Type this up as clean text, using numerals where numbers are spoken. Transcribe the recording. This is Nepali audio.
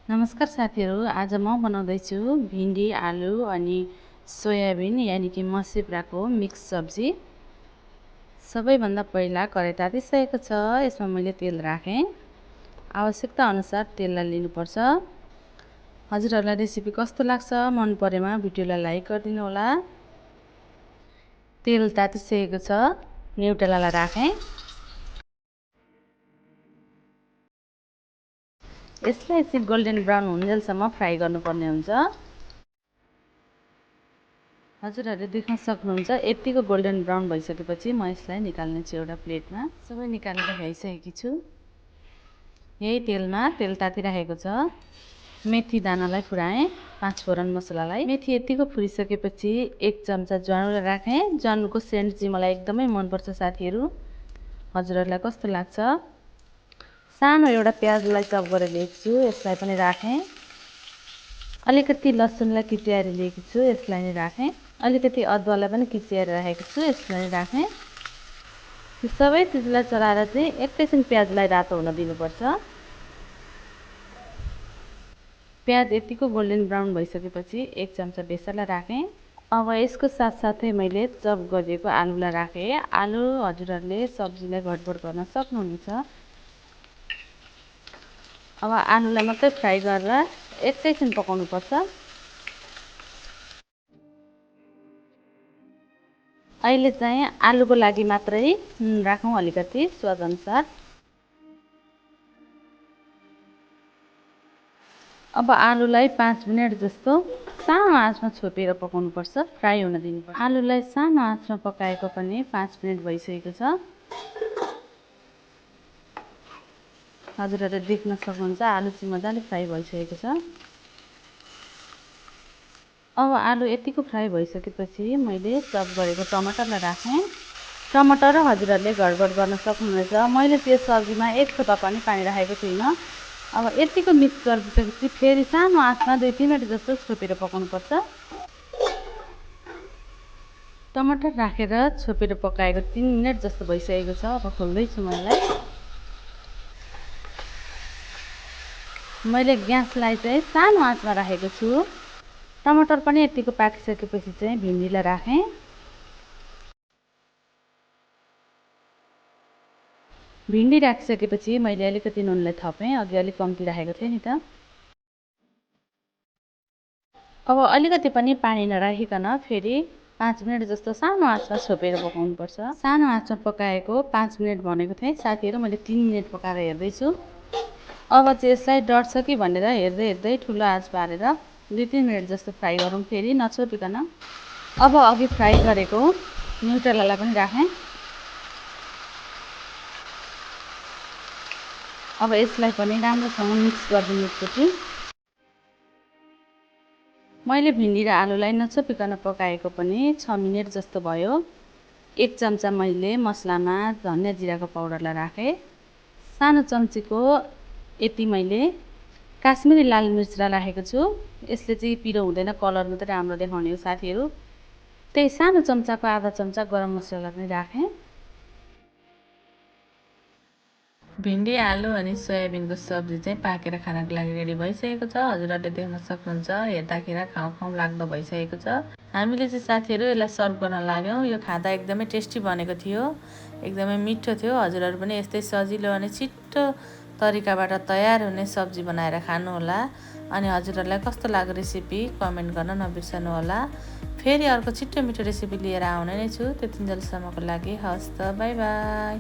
नमस्कार साथीहरू, आज म बनाउँदैछु भिन्डी, आलु अनि सोयाबिन यानि कि मस्याको मिक्स सब्जी। सबैभन्दा पहिला कराही तातिसकेको छ। यसमा मैले तेल राखेँ। आवश्यकता अनुसार तेललाई लिनुपर्छ। हजुरहरूलाई रेसिपी कस्तो लाग्छ मन परेमा भिडियोलाई लाइक गरिदिनु होला। तेल तातिसकेको छ। न्युटेलालाई राखेँ। यसलाई चाहिँ गोल्डन ब्राउन हुन्जेलसम्म फ्राई गर्नुपर्ने हुन्छ। हजुरहरूले देख्न सक्नुहुन्छ यतिको गोल्डन ब्राउन भइसकेपछि म यसलाई निकाल्ने छु एउटा प्लेटमा। सबै निकालेर भइसकेकी छु। यही तेलमा तेल तातिराखेको छ। मेथी दानालाई फुराएँ, 5 फोरन मसलालाई। मेथी यतिको फुरिसकेपछि 1 चम्चा ज्वानो राखेँ। ज्वानोको सेन्ट चाहिँ मलाई एकदमै मनपर्छ साथीहरू। हजुरहरूलाई कस्तो लाग्छ? सानो एउटा प्याजलाई चप गरेर लिएको छु, यसलाई पनि राखेँ। अलिकति लसुनलाई किच्याएर लिएको छु, यसलाई नै राखेँ। अलिकति अदुवालाई पनि किच्याएर राखेको छु, यसलाई नै राखेँ। यो सबै चिजलाई चलाएर चाहिँ एकैछिन प्याजलाई रातो हुन दिनुपर्छ। प्याज यतिको गोल्डन ब्राउन भइसकेपछि 1 चम्चा बेसारलाई राखेँ। अब यसको साथसाथै मैले चप गरिएको आलुलाई राखेँ। आलु हजुरहरूले सब्जीलाई घटबड गर्न सक्नुहुनेछ। अब आलुलाई मात्रै फ्राई गरेर एकैछिन पकाउनुपर्छ। अहिले चाहिँ आलुको लागि मात्रै नुन राखौँ अलिकति स्वाद अनुसार। अब आलुलाई 5 मिनेट जस्तो सानो आँचमा छोपेर पकाउनुपर्छ, फ्राई हुन दिनुपर्छ। आलुलाई सानो आँचमा पकाएको पनि 5 मिनेट भइसकेको छ। हजुरहरूले देख्न सक्नुहुन्छ आलु चाहिँ मजाले फ्राई भइसकेको छ। अब आलु यतिको फ्राई भइसकेपछि मैले चप गरेको टमाटरलाई राखेँ। टमाटर हजुरहरूले घटबड गर्न सक्नुहुनेछ। मैले त्यो सब्जीमा 1 थोपा पनि पानी राखेको छुइनँ। अब यतिको मिक्स गरिसकेपछि फेरि सानो आँचमा 2-3 मिनट जस्तो छोपेर पकाउनुपर्छ। टमाटर राखेर छोपेर पकाएको 3 मिनट जस्तो भइसकेको छ। अब खोल्दैछु म यसलाई। मैले ग्यासलाई चाहिँ सानो आँचमा राखेको छु। टमाटर पनि यतिको पाकिसकेपछि चाहिँ भिन्डीलाई राखेँ। भिन्डी राखिसकेपछि मैले अलिकति नुनलाई थपेँ, अघि अलिक कम्ती राखेको थिएँ नि त। अब अलिकति पनि पानी नराखिकन फेरि 5 मिनट जस्तो सानो आँचमा छोपेर पकाउनुपर्छ। सानो आँचमा पकाएको 5 मिनट भनेको थिएँ साथीहरू, मैले 3 मिनट पकाएर हेर्दैछु। अब चाहिँ यसलाई डढ्छ कि भनेर हेर्दै हेर्दै ठुलो आँच पारेर 2-3 मिनट जस्तो फ्राई गरौँ फेरि नछोपिकन। अब अघि फ्राई गरेको न्युटेलालाई पनि राखेँ। अब यसलाई पनि राम्रोसँग मिक्स गरिदिनुपर्छ। मैले भिन्डी र आलुलाई नछोपिकन पकाएको पनि 6 मिनट जस्तो भयो। 1 चम्चा मैले मसलामा धनिया जिराको पाउडरलाई राखेँ। सानो चम्चीको यति मैले काश्मिरी लाल मिर्चलाई राखेको छु। यसले चाहिँ पिरो हुँदैन, कलर मात्रै राम्रो देखाउने हो साथीहरू। त्यही सानो चम्चाको आधा चम्चा गरम मसला पनि राखेँ। भिन्डी, आलु अनि सोयाबिनको सब्जी चाहिँ पाकेर खानको लागि रेडी भइसकेको छ। हजुरहरूले देख्न सक्नुहुन्छ, हेर्दाखेरि खाउँ खाउँ लाग्दो भइसकेको छ। हामीले चाहिँ साथीहरू यसलाई सर्भ गर्न लाग्यौँ। यो खाँदा एकदमै टेस्टी बनेको थियो, एकदमै मिठो थियो। हजुरहरू पनि यस्तै सजिलो अनि छिट्टो तरिकाबाट तयार हुने सब्जी बनाएर खानुहोला। अनि हजुरहरूलाई कस्तो लाग्यो रेसिपी कमेन्ट गर्न नबिर्सनु होला। फेरि अर्को छिट्टो मिठो रेसिपी लिएर आउने नै छु। त्यतिन्जेलसम्मको लागि हवस् त, बाई बाई।